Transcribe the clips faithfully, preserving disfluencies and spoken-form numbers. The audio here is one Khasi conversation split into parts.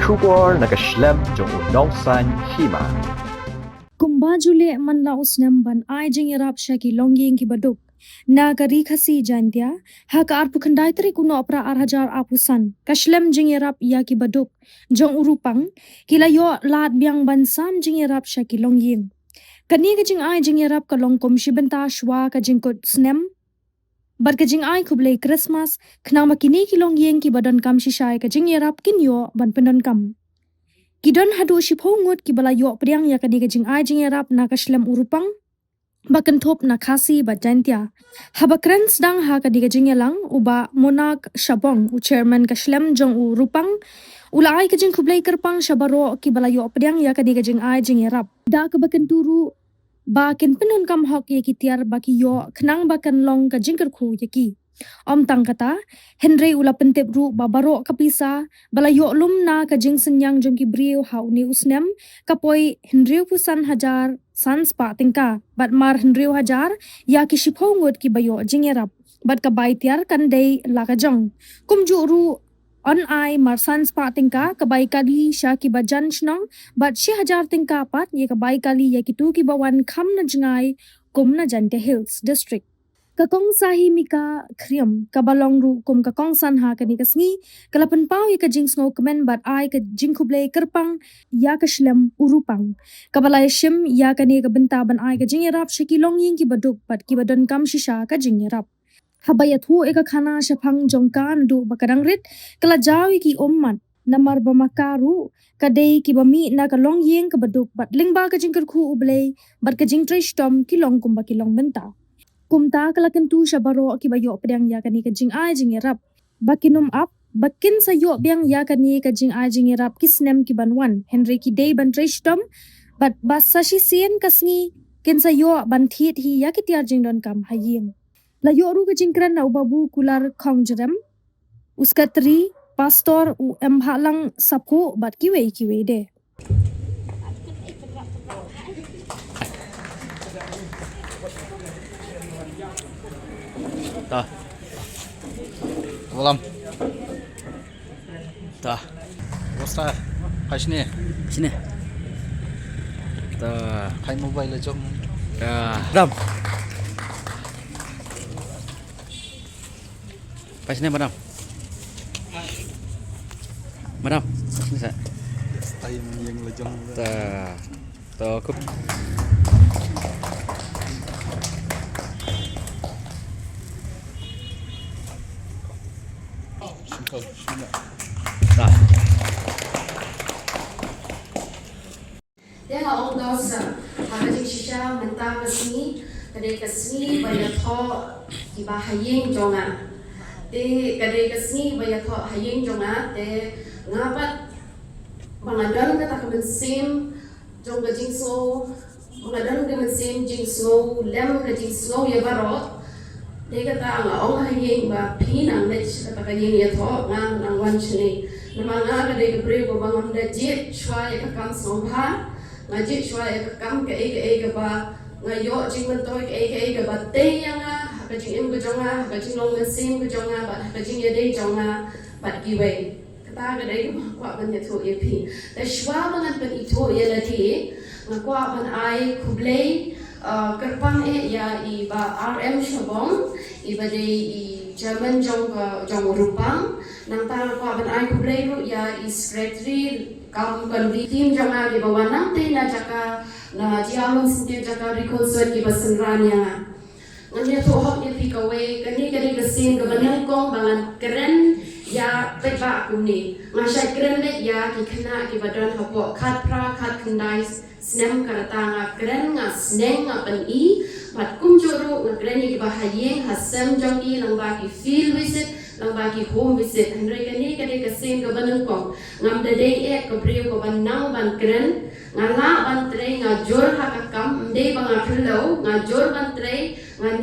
Khubor na ka shlem jong u Nongsaiñ Hima. Kumba ju leh man la u snem ban ai jingïarap sha ki longïing kiba duk na ka Ri Khasi Jaintia, ha ka arphew khyndai tarik u Nohprah ar hajar arphew san, ka shlem jingïarap ïa kiba duk jong u Rupang ki la ïoh lad biang ban sam jingïarap sha ki longïing. Kane ka jingai jingïarap ka long kum shi bynta shuwa ka jingkut snem bad ka jingai khublei Christmas, khnang ba kine ki longïing kiba donkam shisha ïa ka jingïarap kin ïoh ban pyndonkam. Ki don haduh shiphew ngut kiba la ïoh pdiang ïa kane ka jingai jingïarap na ka shlem u Rupang ba kynthup na Khasi bad Jaintia. Haba kren sdang ha kane ka jingïalang, u Bah Monarch Shabong, u chairman ka shlem jong u Rupang, u la ai ka jingkhublei kyrpang sha baroh kiba la ïoh pdiang ïa kane ka jingai jingïarap. Da kaba kyntu ruh ba kin pyndonkam hok ïa ki tiar ba ki ïoh khnang ba kan long ka jingkyrkhu ïa ki. Ym tang kata, hynrei u la pyntip ruh ba baroh ka pisa ba la ïoh lum na ka jingsynñiang jong ki briew ha une u snem ka poi hynriewphew san hajar san spah tyngka, bad mar hynriew hajar ïa ki shiphew ngut kiba ïoh jingïarap, bad ka bai tiar kan dei la ka jong. Kumjuh ruh yn ai mar san spah tyngka ka bai kali sha kiba jan shnong, bad shi hajar tyngka pat ïa ka bai kali ïa kito kiba wan kham na jngai kum na Jaintia Hills District. Ka Kong Sahimika Khriam, kaba long ruh kum ka kongsan ha kane ka sngi, ka la pynpaw ïa ka jingsngewkmen bad ai ka jingkhublei kyrpang ïa ka shlem u Rupang, kaba la ïashim ïa kane ka bynta ban ai ka jingïarap sha ki longïing kiba duk bad kiba donkam shisha ka jingïarap. Haba ïathuh ïa ka khana shaphang jong ka naduh ba ka dang rit, ka la jaw ïa ki ummat, namar ba ma ka ruh ka dei kiba mih na ka longïing kaba duk bad lyngba ka jingkyrkhu U Blei bad ka jingtrei shitom ki long kumba ki long mynta. Kumta ka la kyntu sha baroh kiba ïoh pdiang ïa kane ka jingai jingïarap ba kin ym ap, ba kin sa ïoh biang ïa kane ka jingai jingïarap ki snem kiban wan, hynrei ki dei ban trei shitom bad ba sa shisien ka sngi kin sa ïoh ban thied hi ïa ki tiar jingdonkam ha ïing. La ïoh ruh ka jingkren na u Babu Kular Khongjarem, u Sekretari, Pastor u M Bhahlang Saphuh bad kiwei kiwei de. Ta. Walam. Ta. Bosta. Khaisne. Sine. Ta. Khai mobile jong. Ta. Dam. Khaisne, madam. Madam, khaisne sa. Stai yang lejong. Ta. To, kup. Ta. Te nga ong dosa, ha ka jingshisha mynta ka sngi ka dei ka sngi ba ïathoh kiba ha ïing jong nga. Te ka dei ka sngi ba ïathoh ha ïing jong nga, te nga pat ba nga don kata ka mynsiem jong ka jingsngew, ba nga don ka mynsiem jingsngew lem, ka jingsngew ïa baroh. Dei kata nga ong ha ïing ba phi nang leit sha kata ka ïing ïathoh, nga nang wan shane. Namar nga ka dei ka briew kaba ngam da jied shuwa ïa ka kam sngewbha. Nga jied shuwa ïa ka kam kaei kaei kaba nga ïoh jingmyntoi, kaei kaei kaba tei ïa nga ha ka jingim ka jong nga, ha ka jinglong mynsiem ka jong nga bad ha ka jingïadei jong nga bad kiwei. Kata ka dei kaba nga kwah ban ïathuh ïa phi. Te shuwa ba ngan pynithuh ïa lade, nga kwah ban ai khublei, uh, kyrpang eh ïa i Bah R M Shabong, iba dei i chairman jong ka, jong Rupang. Nangta nga kwah ban ai khublei ruh ïa i secretary kam convening team jong nga kiba wan nangtei na jaka, na Jaiñtia Bhoi Syntiew Jaka Ri Khursut kiba synran ïa nga. Ngan ïathuh hok ïa phi kawei, kane ka dei ka sien kaba nyngkong ba ngan kren ïa paidbah kumne. Nga shait kren leh ïa ki khynnah kiba don hapoh khatphra khatkhyndai snem, ka rta nga kren, nga sneng, nga pyni. Bad kumjuh ruh nga kren ïa kiba ha ïing ha sem jong ki, lyngba ki field visit, lyngba ki home visit. Hynrei kane ka dei ka sien kaba nyngkong. Ngam da dei eh ka briew kaba nang ban kren. Nga lah ban trei, nga jur ha ka kam, ym dei ba nga khlem, nga jur ban trei, ngan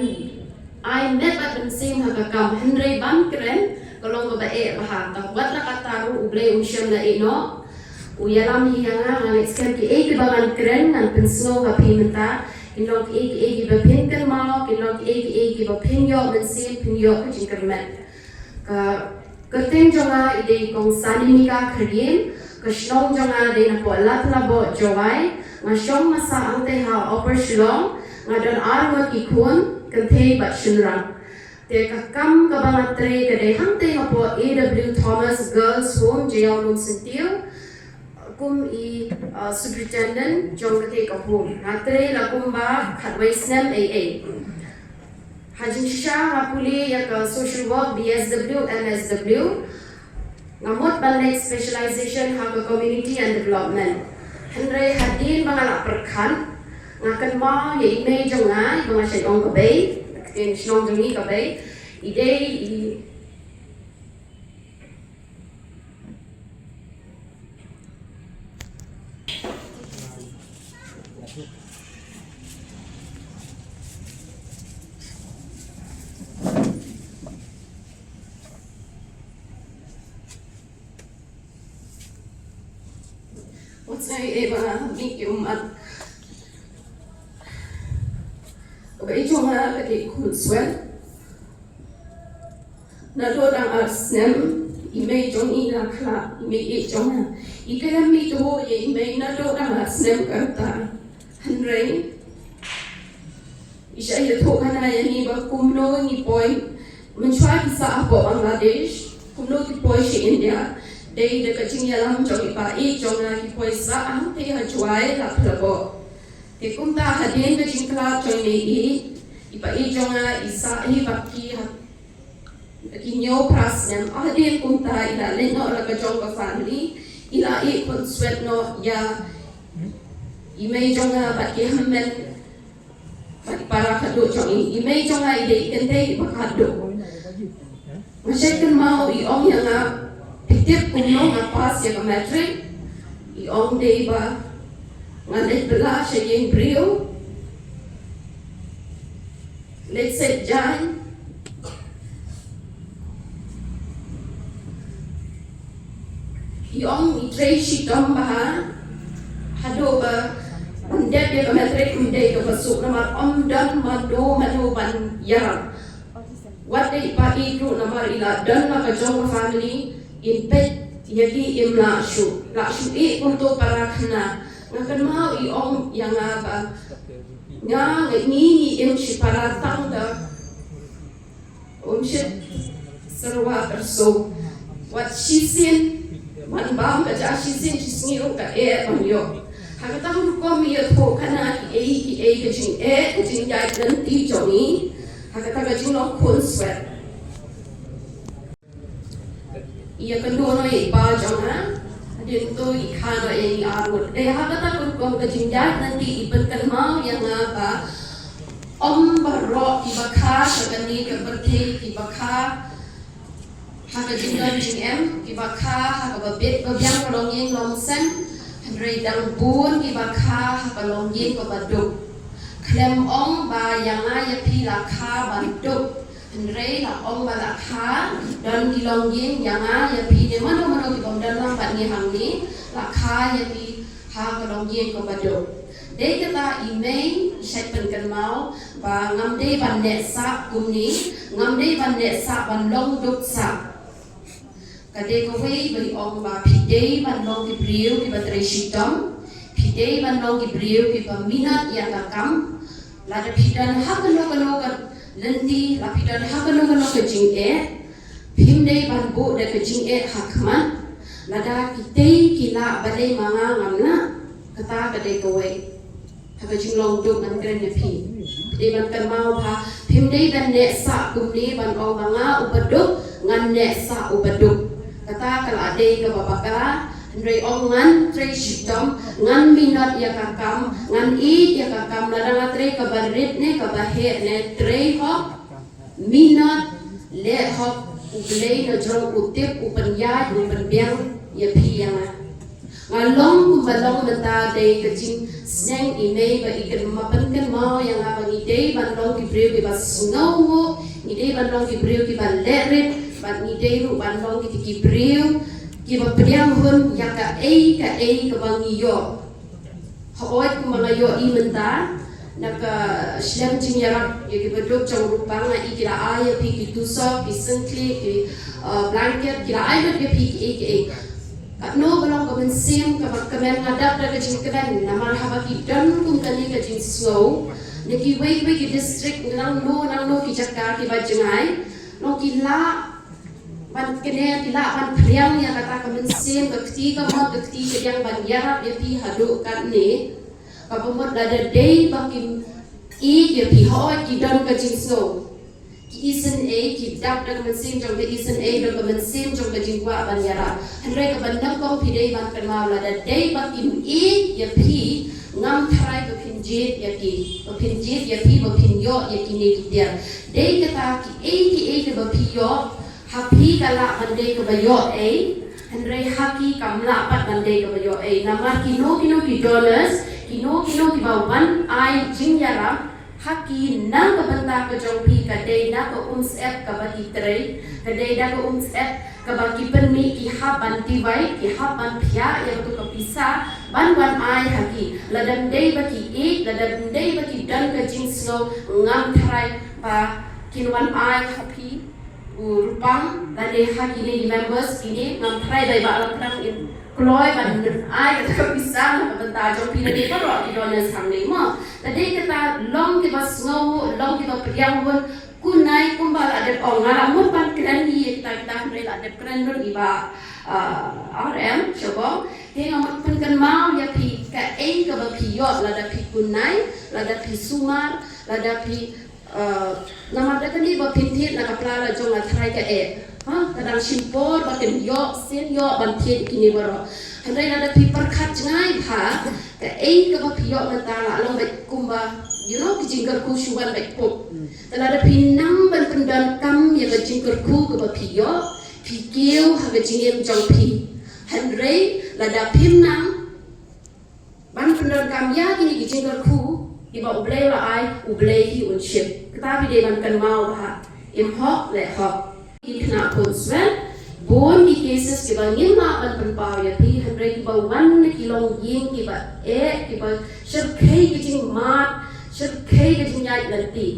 ai met bad mynsiem ha ka kam, hynrei ban kren ka long kaba eh bha. Tang wat la katta ruh U Blei um shym la ïeh noh. U ïalam hi ïa nga, nga ngeit skhem kiei kiba ngan kren ngan pynsngew ha phi mynta kin long kiei kiei kiba phin kynmaw, kin long kiei kiei kiba phin ïoh mynsiem, phin ïoh ka jingkyrmen. Ka kyrteng jong nga i dei Kong Sanimika Khyriem, Ka shnong jong nga dei napoh Ladphlaboh, Jowai. Nga shong masa hangtei ha Upper Shillong. Nga don ar ngut ki khun, kynthei bad shynrang. Te ka kam kaba nga trei ka dei hangtei hapoh A W Thomas Girls Home, Jaïaw Lumsyntiew, kum i, uh, superintendent jong katei ka home. Nga trei la kumba khatwei snem ei ei. Ha jingshisha nga pule ïa ka social work, B S W, M S W. Nga mut ban leh specialization ha ka community and development. Hynrei hadien ba nga la pyrkhat, nga kynmaw ïa i mei jong nga, i ba nga shait ong ka Bei, ka ktien shnong jong ngi ka Bei, i dei i Wat sngew eh ba nga mih ki ummat. Kaba ïeit jong nga ka dei Khunswet. Naduh dang ar snem i mei jong i la khlad, i mei ïeit jong nga. I khlem mih to ïa i mei naduh dang ar snem ka rta. Hynrei i shah ïathuh khana ïa ngi ba kumno ngi poi mynshuwa ki sah hapoh Bangladesh, kumno ki poi sha India. Dei da ka jingïalam jong i pa ïeit jong nga ki poi sah hangtei ha Jowai Ladphlaboh. Te kumta hadien ka jingkhlad jong i mei ïeit, i pa ïeit jong nga i sah hi bad ki ha ki hynñiew phra snem. Hadien kumta i la leit noh la ka jong ka family, i la ïeit Khunswet noh ïa i mei jong nga bad ki hynmen bad i para khadduh jong i. I mei jong nga i dei i kynthei iba khadduh. Nga shait kynmaw i ong ïa nga, phi tip kumno nga pass ïa ka matric? I ong dei ba nga leit bylla sha ïing briew, leit set jaiñ. I ong i trei shitom bha haduh ba ban dep ïa ka matric, ym dei kaba suk namar ym don mano mano ban ïarap. Wat dei i pa ïeit ruh namar i la don la ka jong ka family, in peit ïa ki im lah shuh, lah shuh ïeit kumto para khynnah. Nga kynmaw i ong ïa nga ba nga, nga ngi ngi im shipara tang da um shit serwa terso. Wat shisien man bam ka ja shisien shisngi ruh ka eh ban ïoh. Ha kata ka rukom ïathuh khana kiei kiei ka jingeh ka jingïaid lynti jong i. Ha kata ka jinglong Khunswet. Ïa kynduh noh ïa i pa jong nga. Hadien to i kha noh ïa ngi arngut. Dei ha kata ka rukom ka jingïaid lynti i pynkynmaw ïa nga ba ym baroh kiba kha sha kane ka pyrthei kiba kha ha ka jingdon jingem, kiba kha ha kaba bit ba biang ka longïing longsem. Hynrei dang bun kiba kha ha ka longïing kaba duk. Khlem ong ba ïa nga ïa phi la kha ban duk. Hynrei la ong ba la kha don ki longïing ïa nga ïa phi ne mano mano kibym don lang bad ngi hangne, la kha ïa phi ha ka longïing kaba duk. Dei kata i mei i shait pynkynmaw ba ngam dei ban neh sah kumne, ngam dei ban neh sah ban long duk sah. Ka dei kawei ba i ong ba phi dei ban long ki briew kiba trei shitom, phi dei ban long ki briew kiba minot ïa ka kam. Lada phi don ha kano kano ka lynti, la phi don ha kano kano ka jingeh, phim dei ban buh da ka jingeh ha khmat. Lada kitei ki lah balei ma nga ngam lah, kata ka dei kawei. Ha ka jinglong duk ngan kren ïa phi. Dei ban kynmaw ba phim dei ban neh sah kumne ban ong ba nga uba duk, ngan neh sah uba duk. Kata ka la dei kaba bakla. Hynrei ong ngan trei shitom, ngan minot ïa ka kam, ngan ïeit ïa ka kam. Lada nga trei kaba rit ne kaba heh ne, trei hok, minot, leh hok, U Blei na jrong u tip, u pynïaid, u pynbiang ïa phi ïa nga. Nga long kumba long mynta dei ka jingsneng i mei ba i kynmaw, pynkynmaw ïa nga ba ngi dei ban long ki briew kiba sngewnguh, ngi dei ban long ki briew kiba leh rit, bad ngi dei ruh ban long ki, ki briew kiba pdiang hun ïa kaei kaei kaba ngi ïoh. Hooid, kumba nga ïohi mynta na ka shlem jingïarap ïa kiba duk jong u Roopang, nga i ki la ai ïa phi ki tusok, ki syngkhlieh, ki, uh, blanket, ki la ai lut ïa phi kiei kiei. Nangno ba long ka mynsiem kaba kmen, nga dap da ka jingkmen namar haba ki don kum kane ka jingsngew na kiwei kiwei ki district, nangno nangno ki jaka kiba jngai, nangno ki lah ban kane, ki lah ban phriang ïa kata ka mynsiem, ka kti kamon, ka kti kadiang ban ïarap ïa phi haduh katne. Kaba mut lada dei ba kim ïeit ïa phi, hooid ki don ka jingsngew. Ki isynei, ki dap da ka mynsiem jong ka isynei, da ka mynsiem jong ka jingkwah ban ïarap. Hynrei kaba nyngkong phi dei ban kynmaw, lada dei ba kim ïeit ïa phi, ngam tharai ba phin jied ïa ki, ba phin jied ïa phi, ba phin ïoh ïa kine ki tiar. Dei kata kiei kiei kiba phi ïoh, ha phi ka lah ban dei kaba ïoh ei, hynrei ha ki kam lah pat ban dei kaba ïoh ei. Namar kino kino ki donors, kino kino kiba wan ai jingïarap ha ki, na ka bynta ka jong phi, ka dei na ka umsyep kaba ki trei, ka dei na ka umsyep kaba ki pynmih, ki hap ban divide, ki hap ban phiah ïa katu ka pisa ban wan ai ha ki. Lada ym dei ba ki ïeit, lada ym dei ba ki don ka jingsngew, ngam tharai ba kin wan ai ha phi u rukom, lane ha kine ki members kine. Ngam tharai ba i Bah Lamphang in kloi ban ai kata ka pisa na ka bynta jong phi lane baroh ki donors hangne mo. Te dei kata, long kiba sngew, long kiba pdiang bun. Kunai, kumba la dep ong, nga la mut ban kren hi ïa kita kita, hynrei la dep kren ruh i Bah, ah, R M Shabong. Te nga mut pynkynmaw ïa phi, kaei kaba phi ïoh lada phi kunai, lada phi sumar, lada phi, ah, namar da kane ba phin thied na ka pla la jong, nga tharai kaei, ha, ka dang shim por ba kin ïoh, sien ïoh ban thied kine baroh. Hynrei lada phi pyrkhat jngai bha, kaei kaba phi ïoh mynta, la long beit kumba, you know, ki jingkyrkhu shu wan beit pop. Te lada phi nang ban pyndonkam ïa ka jingkyrkhu kaba phi ïoh, phi kiew ha ka jingim jong phi. Hynrei lada phim nang ban pyndonkam ïa kine ki jingkyrkhu kiba U Blei u la ai, U Blei hi un shim. Kata phi dei ban kynmaw bha. Im hok leh hok. Ki khynnah khun swet, bun ki cases kiba ngim lah ban pynpaw ïa phi, hynrei kiba wan na ki longïing kiba eh, kiba shyrkhei ka jingmad, shyrkhei ka jingïaid lynti.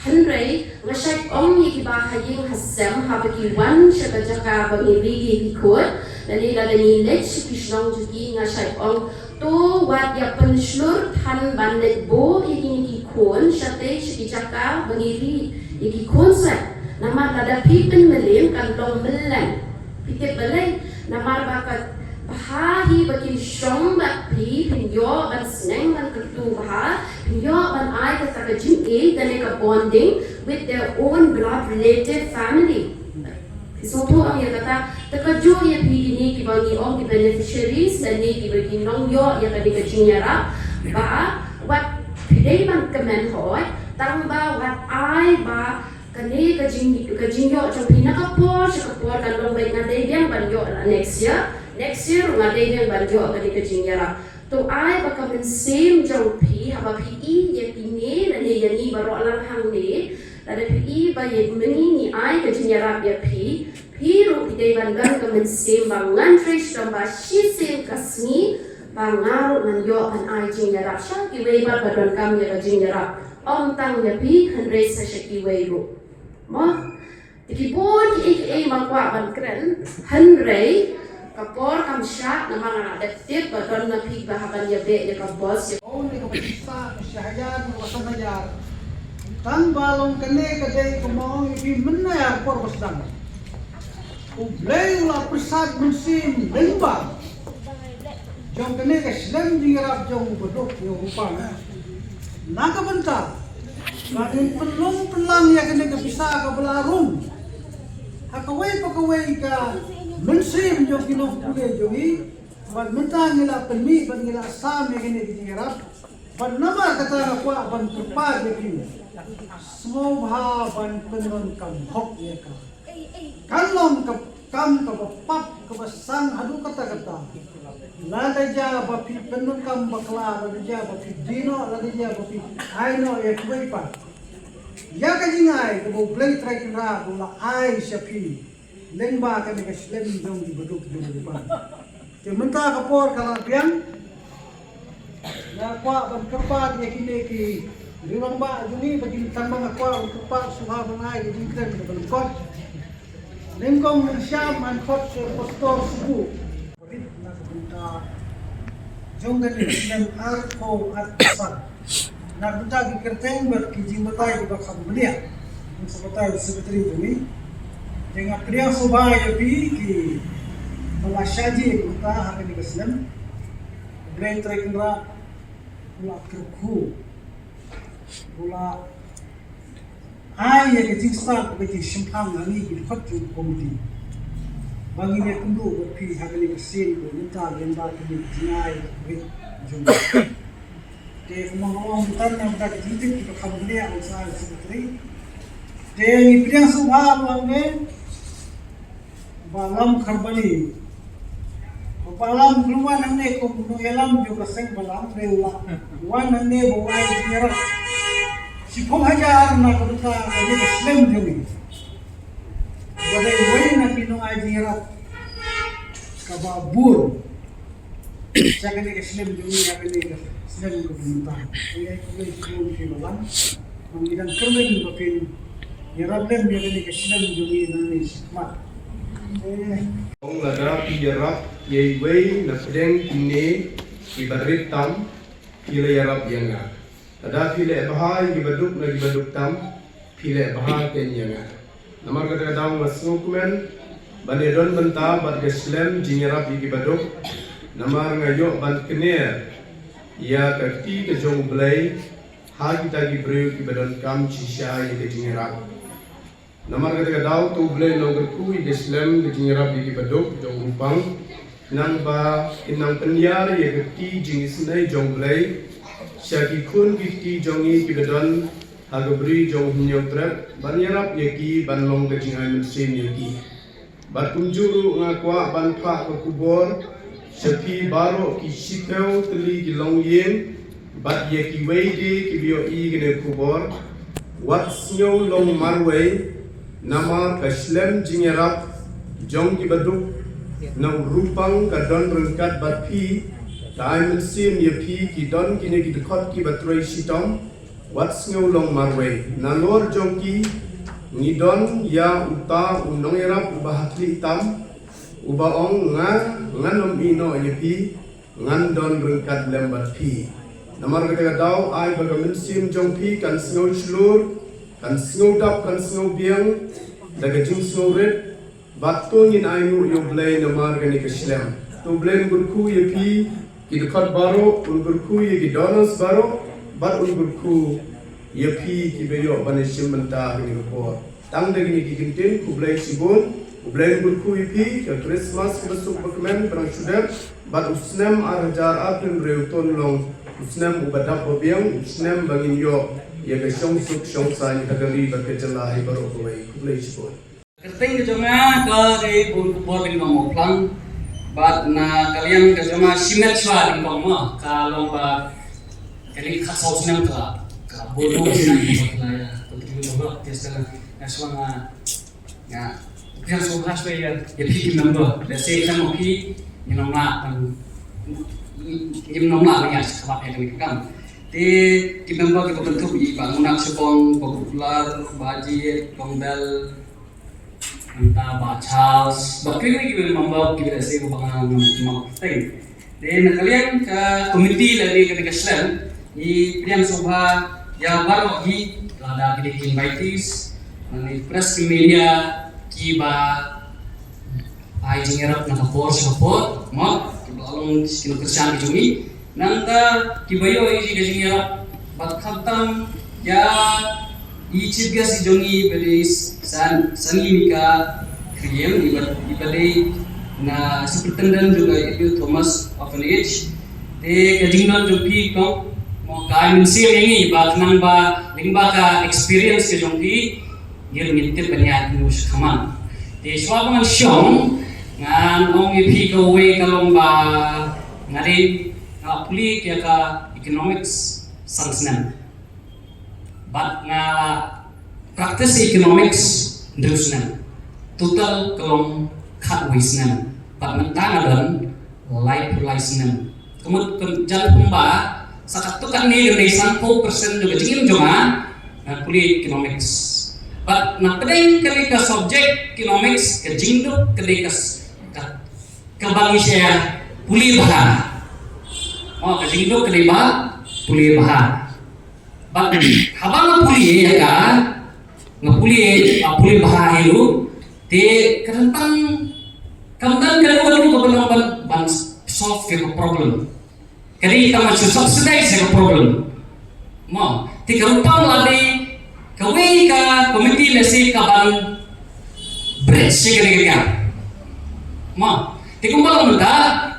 Hynrei nga shait ong ïa kiba ha ïing ha sem, haba ki wan sha ka jaka ba ngi ri ïa ki khun, lane lada ngi leit sha ki shnong jong ki, nga shait ong, to wat ïa pynshlur than ban leit buh ïa kine ki khun shatei sha ki jaka ba ngi ri ïa ki khun swet. Namar lada phi pynmlien kan long mlien. Phi tip balei? Namar ba ka bha hi ba kin shong bad phi, phin ïoh ban sneng ban kyntu bha, phin ïoh ban ai kata ka jingïeit, kane ka bonding with their own blood relative family. Phi sngewthuh ong ïa kata? Te kajuh ïa phi kine kiba ngi ong ki beneficiaries, lane kiba ki nongïoh ïa kane ka jingïarap, ba wat phi dei ban kmen hooid, tang ba wat ai ba kane ka jing, ka jingïoh jong phi na ka por sha ka por kan long beit, nga dei biang ban ïoh la next year, next year nga dei biang ban ïoh kane ka jingïarap. To ai ba ka mynsiem jong phi, haba phi i ïa kine lane ïa ngi baroh lang hangne, lada phi i ba ïa mynne ngi ai ka jingïarap ïa phi, phi ruh phi dei ban don ka mynsiem ba ngan trei shitom ba shisien ka sngi ba nga ruh ngan ïoh ban ai jingïarap sha kiwei pat ba donkam ïa ka jingïarap. Ym tang ïa phi, hynrei sa sha kiwei ruh. Mo, te ki bun kiei kiei ba nga kwah ban kren, hynrei ka por kam shah, namar nga la dep tip ba don na phi ba hap ban ïabeh ïa ka bos ïa. Ong ïa kaba shisha, ka shi hajar, ka san hajar. Tang ba long kane ka dei kaba ong ïa phi mynne ha ka por ba sdang. U Blei u la pyrsad mynsiem lyngba jong kane ka shlem jingïarap jong u baduk ïa u kpa. Na ka bynta ba ngin pynlong pynlang ïa kane ka pisa kaba la rung ha kawei pa kawei ka mynsiem jong ki nongpule jong ngi, bad mynta ngi la pynmih bad ngi la sam ïa kane ka jingïarap. Bad namar kata nga kwah ban kyrpad ïa phi, sngewbha ban pyndonkam hok ïa ka. Kan long ka kam kaba pap kaba sang haduh katta katta. Lada jia ba phi pyndonkam bakla, lada jia ba phi die noh, lada jia ba phi ai noh ïa kiwei pat. Ïa ka jingai kaba U Blei Trai Kynrad u la ai sha phi lyngba kane ka shlem jong ki baduk jong u kpa. Te mynta ka por ka la biang. Nga kwah ban kyrpad ïa kine ki rangbah jong ngi ba kin tang, ba nga kwah ban kyrpad shuwa ban ai ka jingkren kaba lyngkot. Nyngkong nyngsham ngan khot ïa u Pastor Subu. Rit jong kane ka snem arphew arphew san. Na ka bynta ki kyrteng bad ki jingbatai kiba kham bniah, ngan sa batai u secretary jong ngi. Te nga pdiang sngewbha ïa phi kiba la shah jied mynta ha kane ka snem. U Blei Trai Kynrad u la kyrkhu, u la ai ïa ka jingstad bad ka jingshemphang ha ngi ki dkhot jong ka komiti ba ngin ïakynduh bad phi ha kane ka sien ba mynta lyngba kane ka jingai ka rit jong ngi. Te kumba nga ong mynta na ka bynta ka jingtip kiba kham bniah, u sa secretary. Te ngi pdiang sngewbha ruh hangne Bah Lam Kharbani. Bah Lam u wan hangne kum u nongïalam jong ka seng Bah Lam, te u la wan hangne ba u ai jingïarap shiphew hajar na ka bynta kane ka snem jong ngi. Ba dei uwei na ki nongai jingïarap kaba bun sha kane ka snem jong ngi, ha kane ka snem kaba mynta. Te ïa khublei shibun ïa phi Bah Lam. Ngi dang kyrmen ba phin ïarap lem ïa kane ka snem jong ngi nangne shakhmat. Eh. Ong lada phi ïarap ïa iwei na pdeng kine kiba rit tam, phi la ïarap ïa nga. Lada phi leh bha ïa kiba duk na kiba duk tam, phi leh bha kein ïa nga. Namar kata ka daw nga sngewkmen ban ïadon bynta bad ka shlem jingïarap ïa kiba duk. Namar nga ïoh ban kner ïa ka kti ka jong U Blei ha kita ki briew kiba donkam shisha ïa ka jingïarap. Namar kata ka daw to U Blei un long kyrkhu ïa ka shlem ka jingïarap ïa kiba duk jong u Pang. Nang ba kin nang pynïar ïa ka kti jingisynei jong U Blei sha ki khun ki kti jong ngi kiba don ha ka bri jong u Hynñiewtrep, ban ïarap ïa ki ban long ka jingai mynsiem ïa ki. Bad kumjuh ruh nga kwah ban phah ka khubor sha phi baroh ki shiphew tylli ki longïing bad ïa kiwei de kiba ïohi kane ka khubor. Wat sngew long marwei, namar ka shlem jingïarap jong kiba duk na u Rupang ka don ryngkat bad phi, ka ai mynsiem ïa phi ki don kine ki dkhot kiba trei shitom. Wat sngew long marwei. Nalor jong ki ngi don ïa uta u nongïarap uba ha khlieh tam, uba ong nga, ngan ym ïeh noh ïa phi, ngan don ryngkat lem bad phi. Namar kata ka daw ai ba ka mynsiem jong phi kan sngew shlur, kan sngew dap, kan sngew biang da ka jingsngewrit. Bad to ngin ainguh ïa U Blei namar kane ka shlem. To U Blei un kyrkhu ïa phi ki dkhot baroh, un kyrkhu ïa ki donors baroh, bad un kyrkhu ïa phi kiba ïoh ban ïashim bynta ha kane ka por. Tang da kine ki kyntien, khublei shibun. U Blei un kyrkhu ïa phi, ka Christmas kaba suk ba kmen, ba nang shu dep, bad u snem ar hajar arphew hynriew to un long u snem uba dap ba biang, u snem ba ngin ïoh ïa ka shongsuk shongsaiñ ha ka ri bad ka jylla hi baroh kawei. Khublei shibun. Kyrteng ka jong nga ka dei Bun Kubor Lyngdoh Mawphlang. Bad na ka liang ka jong nga shimet shuwa lyngkong mo, ka long ba ka dei khatsaw snem ka la, ka bun mo snem ka la ïa contribute mo, te sdang nga shuwa nga, nga pdiang sngewbha shuwa ïa, ïa phi ki member. Lehse khlem ma phi ngim nym lah ban, ngim nym lah ban ïa sngewbha ïa kane ka kam. Te ki member kiba kynthup i Bah Ngunak Shabong, Bah Kutlar, Bah Jied, Bah Bel, nangta Bah Charles, bad kiwei kiwei ki member kiba lehse ba nga ngam, ngam tip. Te na ka liang ka komiti lane kane ka shlem, ngi pdiang sngewbha ïa baroh hi, lada ki dei ki invitees, lane press, ki media, kiba ai jingïarap na ka por sha ka por, mo, kiba la long ki nongkyrshan ki jong ngi. Nangta kiba ïoh ïa ka jingïarap bad khamtam ïa i chief guest i jong ngi ba dei San-, Sani Mika Khyriem, iba, iba dei na superintendent jong ka Edwin Thomas Orphanage. Te ka jingdon jong phi kong, mo, ka ai mynsiem ïa ngi ba khnang ba lyngba ka experience ka jong phi, ngin, ngin tip ban ïaid move sha khmat. Te shuwa ba ngan shong, ngan ong ïa phi kawei ka long ba nga dei, nga pule ïa ka economics san snem. Bad nga practice economics hynriew snem. Total ka long khatwei snem. Bad mynta nga don laiphew lai snem. Ka mut ka jan kumba sa katto katne ka dei sanphew percent jong ka jingim jong nga, nga pule economics. Bad na pdeng kane ka subject economics, ka jingduk ka dei ka s-, ka, kaba ngi shah pule bha. Oh, ka jingduk ka dei ba pule bha. Ba haba nga pule ïa ka, nga pule, nga pule bha hi ruh, te ka tang kam don kano kano kaba long ban, ban solve ïa ka problem. Ka dei tang ban shu subsidize ïa ka problem. Mo, te ka ruh tang la dei kawei ka committee lehse ka ban bridge ïa ka dei ka. Mo, te kumba long mynta,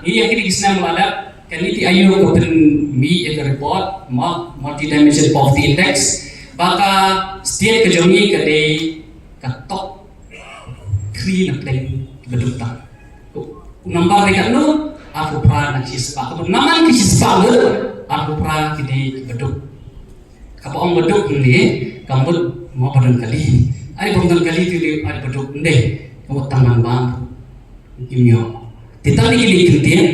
ïa kine ki snem la dep, ka NITI Aayog ka pynmih ïa ka report, mo, Multidimension Poverty Index, ba ka state ka jong ngi ka dei ka top three na pdeng kiba duk tang. U number ne katno, arphew phra na ki shispah. Kaba namar ki shispah ngut, arphew phra ki dei kiba duk. Kaba ong ba duk ne, ka mut mo ba don kali. Ai ba don kali te dei ai ba duk ne. Ka mut tang nang bam. Kim ïoh. Te tang ne ki dei kyntien,